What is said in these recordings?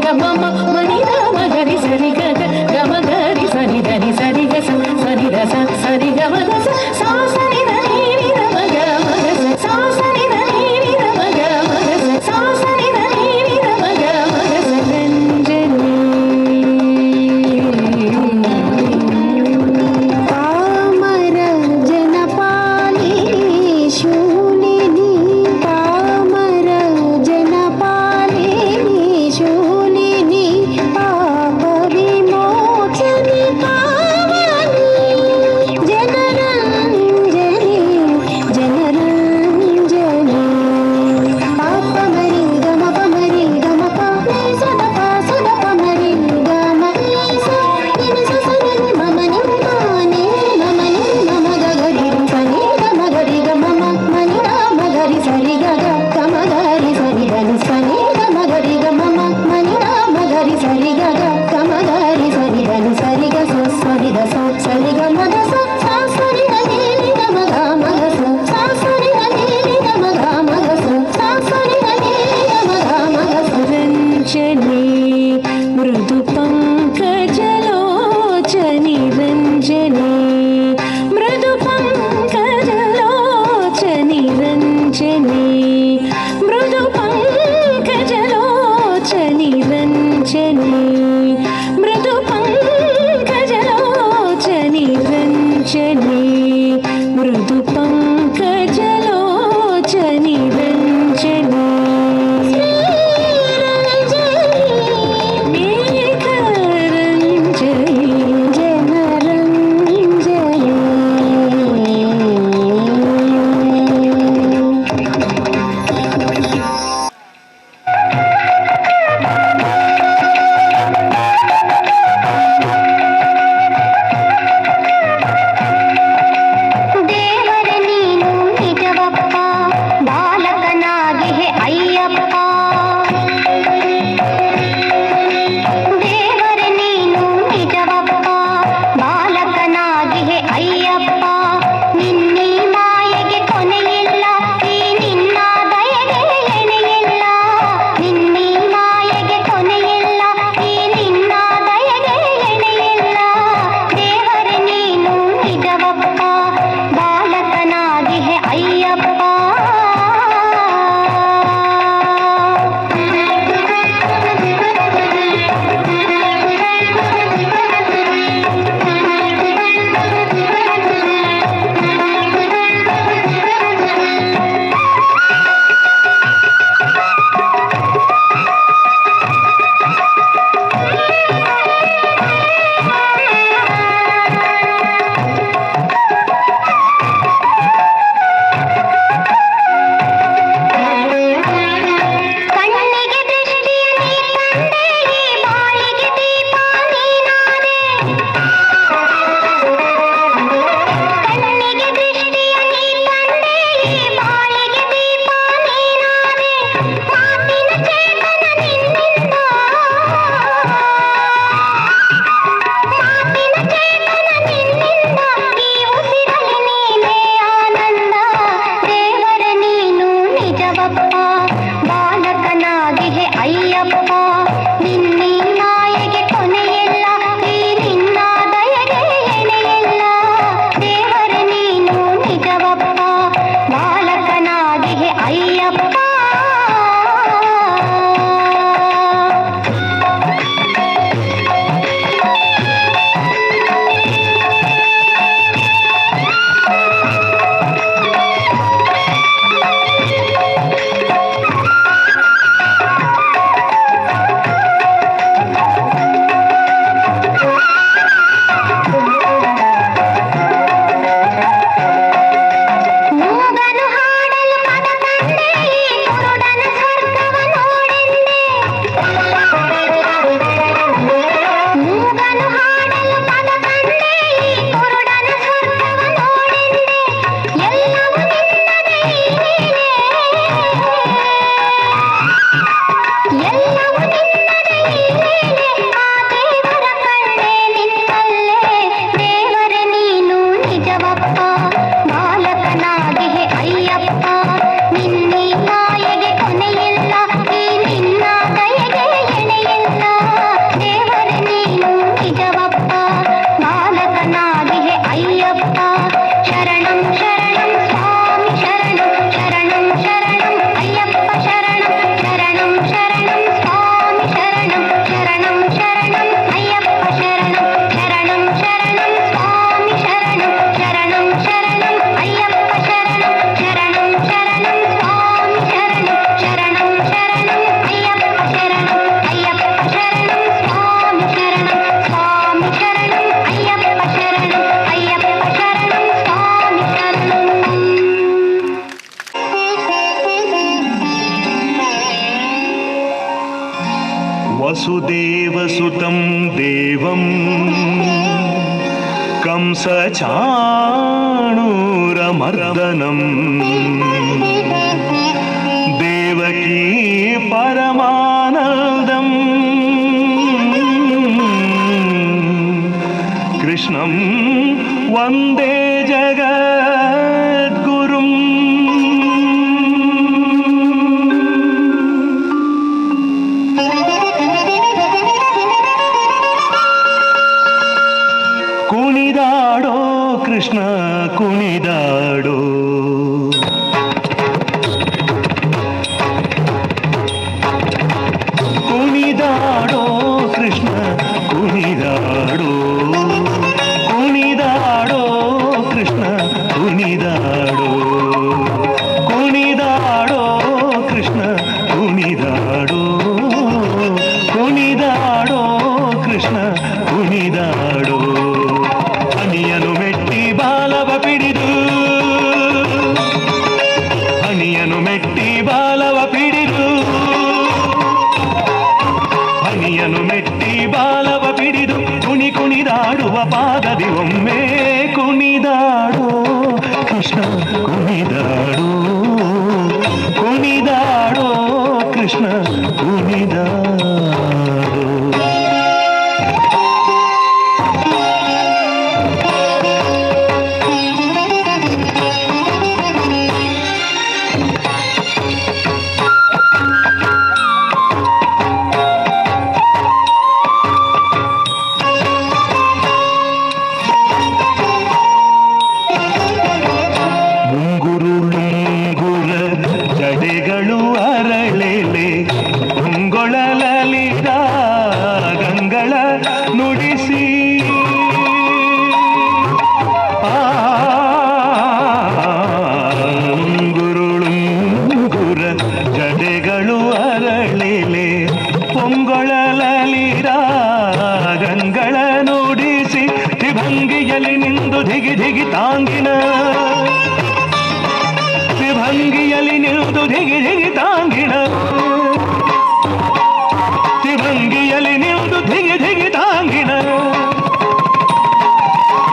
ಗ ಮ ಮ ಮ ನಿ the ಮ ಗ ರಿ ಸ ರಿ ಗ ಗ ಗ ಮ ಗ ರಿ ಸ ನಿ the ನಿ ಸ ರಿ ಗ ಸ ಸ ನಿ the ಸ ಸ ರಿ ಗ ಮ the ಸ ಸ ಸ ನಿ the ನಿ ನಿ the ಮ ಗ ಮ ಗ ಸ ಸ ಸ ನಿ the ನಿ ನಿ the ಮ ಗ ಮ ಗ ಸ ಸ ಸ ನಿ the ನಿ ನಿ the ಮ ಗ ಮ ಗ ಸ ರಂಜನಿ. ಪಾಮರ ಜನಪಾಲಿನಿ ಶೂಲಿನಿ, ಪಾಮರ ಜನಪಾಲಿನಿ ಶೂಲಿನಿ, ಪಾಪ. ವಸುದೇವಸುತಂ ದೇವಂ ಕಂಸಚಾಣೂರಮರ್ದನಂ ದೇವಕೀ ಪರಮಾನಂದಂ ಕೃಷ್ಣಂ ವಂದೇ ಜಗದ್ಗುರುಂ. ಕುಣಿದಾಡೋ ಕೃಷ್ಣ ಕುಣಿದಾಡೋ, ಕುಣಿದಾಡೋ ಕೃಷ್ಣ ಕುಣಿದಾಡೋ, ಕುಣಿದಾಡೋ ಕೃಷ್ಣ ಕುಣಿದಾಡೋ, ಕುಣಿದಾಡೋ ಕೃಷ್ಣ ಕುಣಿದಾಡೋ, ಕುಣಿದಾಡೋ ಕೃಷ್ಣ ಕುಣಿದಾಡೋ. ಹನಿಯನು ಮೆಟ್ಟಿ ಬಾಲವ ಪಿಡಿದು, ಹನಿಯನು ಮೆಟ್ಟಿ ಬಾಲವ ಪಿಡಿದು, ಹನಿಯನು ಮೆಟ್ಟಿ ಬಾಲವ ಪಿಡಿದು ಕುಣಿ ಕುಣಿದಾಡುವ ಪಾದದಿ ಒಮ್ಮೆ ಕುಣಿದಾಡೋ ಕೃಷ್ಣ ಕುಣಿದಾಡೋ, ಕುಣಿದಾಡೋ ಕೃಷ್ಣ ಕುಣಿದಾಡೋ. ಮುಂಗುರುಳುಂಗುರ ಜಡೆಗಳು ಅರಳೆಲೆ ಮುಂಗೊಳಲಿದ ಗಂಗಳ ನುಡಿಸಿ, ಆ ಮುಂಗುರುಳುಂಗುರ ಜಡೆಗಳು ಅರಳೆಲೆ ಪೊಂಗೊಳಲಿದ ಗಂಗಳ ನುಡಿಸಿ, ತ್ರಿಭಂಗಿಯಲ್ಲಿ ನಿಂದು ಧಿಗಿ ಧಿಗಿ ತಾಂಗಿನ, ತ್ರಿಭಂಗಿಯಲ್ಲಿ ನಿಂದು ಧಿಗಿ ಧಿಗಿ ತಾಂಗಿಣ, ತ್ರಿಭಂಗಿಯಲ್ಲಿ ನಿಂದು ಧಿಗಿ ಧಿಗಿ ತಾಂಗಿಣ,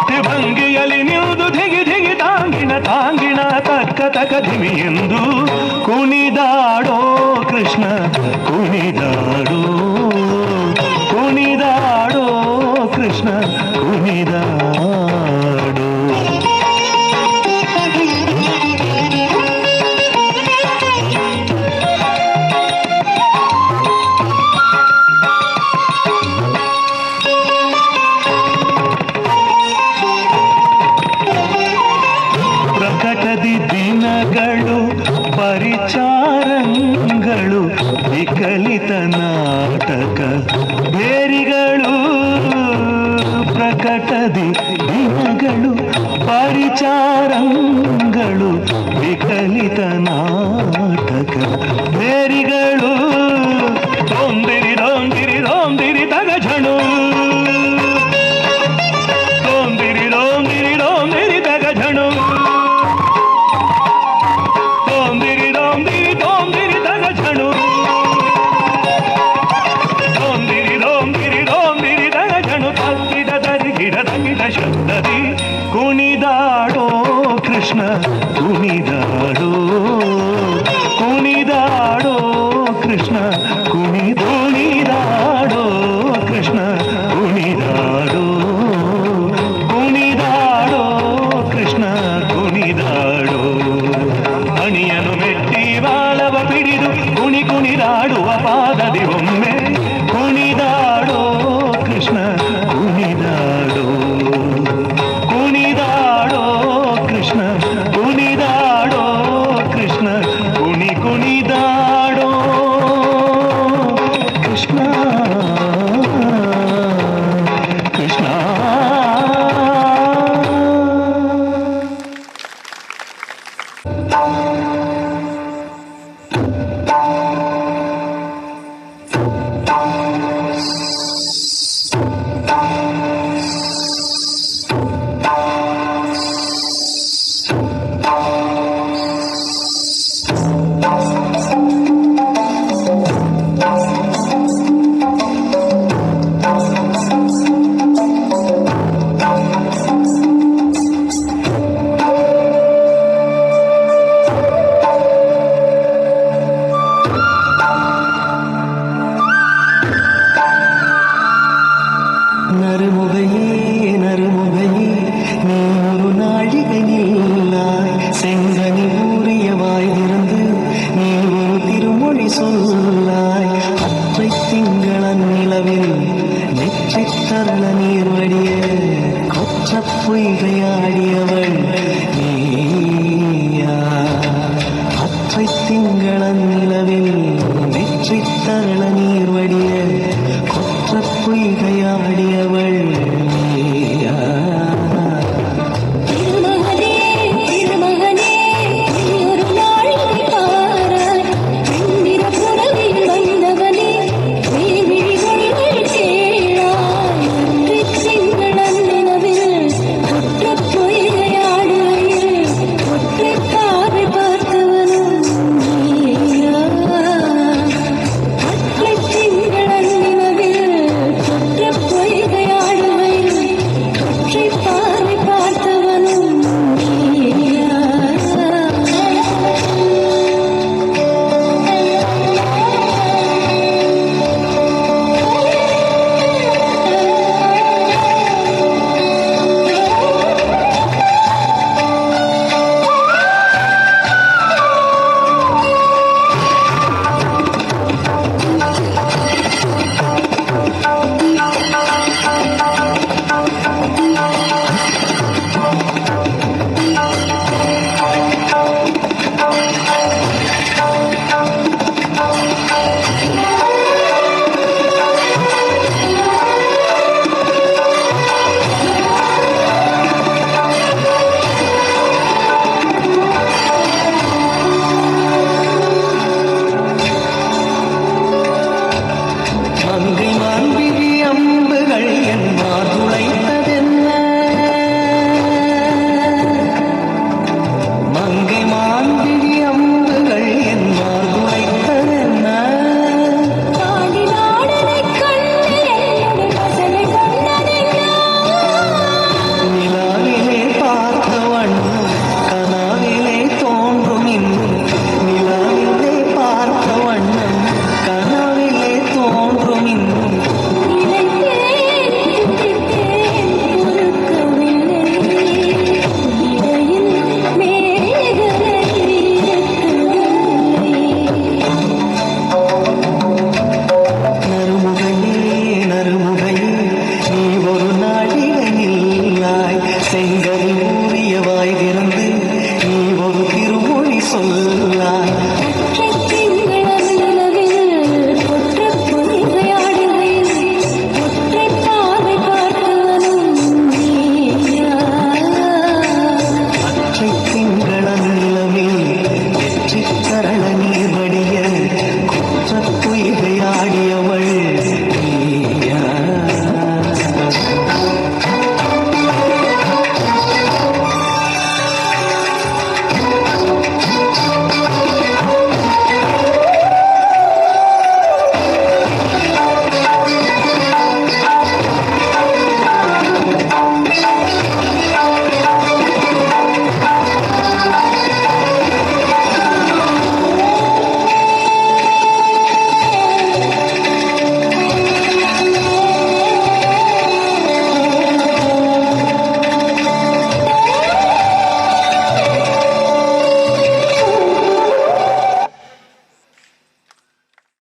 ತ್ರಿಭಂಗಿಯಲ್ಲಿ ನಿಂದು ಧಿಗಿ ಧಿಗಿ ತಾಂಗಿಣ, ತಾಂಗಿಣ ತಕ್ಕ ತಕ ಧಿಮಿ ಎಂದು ಕುಣಿದಾಡೋ ಕೃಷ್ಣ ಕುಣಿದಾಡೋ, ಕುಣಿದಾಡೋ ಕೃಷ್ಣ ಕುಣಿದಾಡೋ. ಪ್ರಕಟದಿ ದಿನಗಳು ಪರಿಚಾರಂಗಳು ವಿಕಲಿತ ನಾಟಕ ಬೇರಿಗಳು, ಪ್ರಕಟದಿ ದಿನಗಳು ಪರಿಚಾರಂಗಳು ವಿಕಲಿತ ನಾಟಕ ಬೇರಿಗಳು. ತೊಂದಿರಿ ದೊಂದಿರಿ ದೊಂದಿರಿ ತಗಜಣು, ತೊಂದಿರಿ ದೊಂದಿರಿ ದೊಂದಿರಿ ತಗಜಣು, ತೊಂದಿರಿ ದೊಂದಿರಿ ದೊಂದಿರಿ ತಗಜಣು, ದೊಂದಿರಿ ದೊಂದಿರಿ ದೊಂದಿರಿ ತಗಜಣು. ತಕ್ಕಿದ ತರಿಗಿಡ ತಗಿಡ ಶಬ್ದದಿ ಕುಣಿದಾಡೋ ಕೃಷ್ಣ ಕುಣಿದಾಡೋ, ಕುಣಿದಾಡೋ ಕೃಷ್ಣ ಕುಣಿದೋ. நறுமுகையே நறுமுகையே, நீ ஒரு நாழிகை நில்லாய். செங்கனி ஊறிய வாய் திறந்து நீ ஒரு திருமொழி சொல்லாய். அற்றை திங்களன் நிலவில் நெற்றி தரள நீர் வடிய கொற்ற பொய்கையாடியவள் நீயா? அற்றை திங்களன் நிலவில் நெற்றி தரள நீர் வடிய கொற்ற பொய்கையாடியவள் நீயா? திருமகனே திருமகனே, நீ ஒரு நாழிகை பாராய். வெண்ணிற புறவியில் வந்தவனே, நீ விழிமொழிகள் கேளாய். ஒற்றைத் திங்களன் நிலவில் ஒற்றப் பொய்கையாடுகையில் ஒற்றைப் பார்வை பார்த்தவனும் நீயா? ஒற்றைத் திங்களன் நிலவில் ஒற்றப் பொய்கையாடுகையில் ஒற்றைப் பார்வை பார்த்தவனும் நீயா? மங்கை மான்விழி அம்புகள் என் மார்பு